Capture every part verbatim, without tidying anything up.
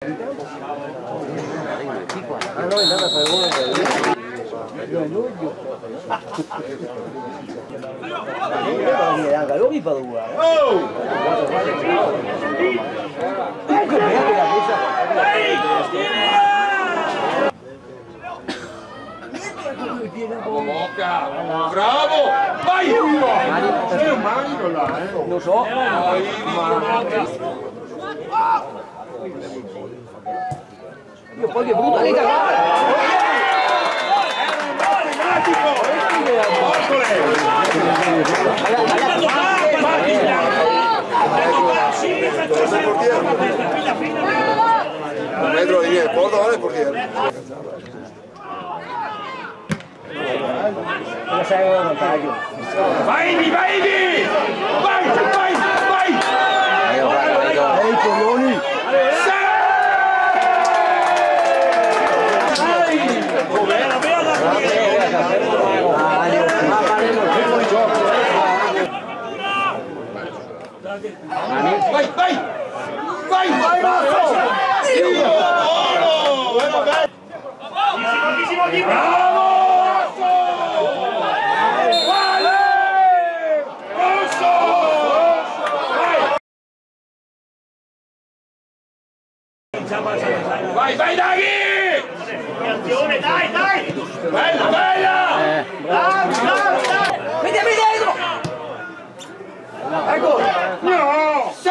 Ah, no, è andata a fare uno per uno. Anche loro mi fa paura, eh. Comunque, bella la messa. Bravo, Moca! Bravo! Vai! C'è un manico là, eh! Lo so. Vai, Moca! Io poi che brutta vita, guarda! Dentro di lì, porta, guarda il portiere. Vai, vai, vai! Vai, vai, vai! Vai, vai, vai! Ehi, coglioni! Sì! Vai, vai! Vai! Vai, Marco! Dio! Bravo! Vai, vai, Daghi! Dai, dai! Bella, bella! Dai, dai, dai! Vedi, vedi, vedi! Eco! No! Sì!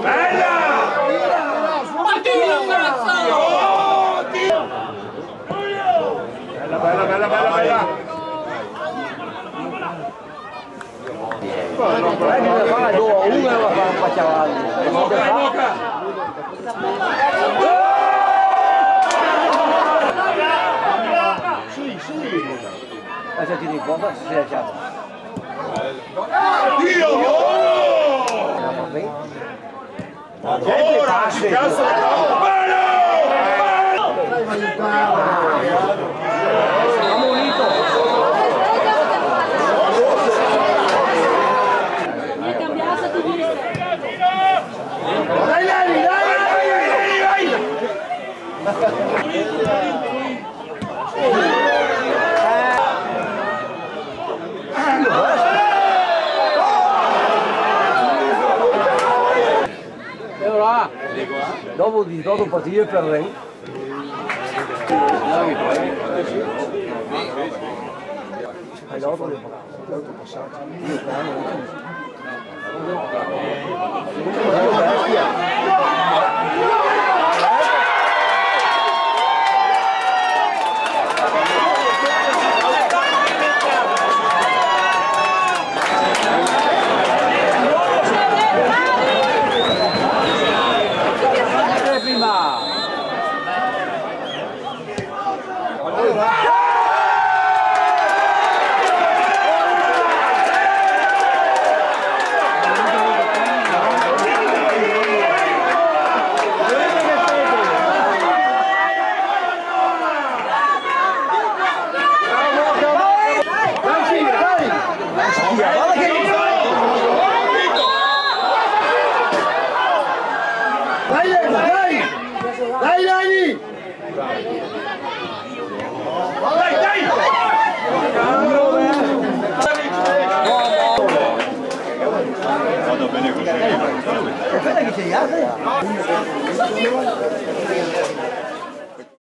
Bella! Bella, bella, bella, bella, bella! Guarda che ne fa do a uno e la fa un paciavallo. Sì, sì. Lasciati di qua, se la ciapa. Dio! Ancora! Cazzo! Bello! Dai, dai, dai, dai! E alora, dopo disdoto partite per lei. Dai, dai! Dai, Dani! Dai, dai! Vado bene così. Aspetta che c'è gli altri.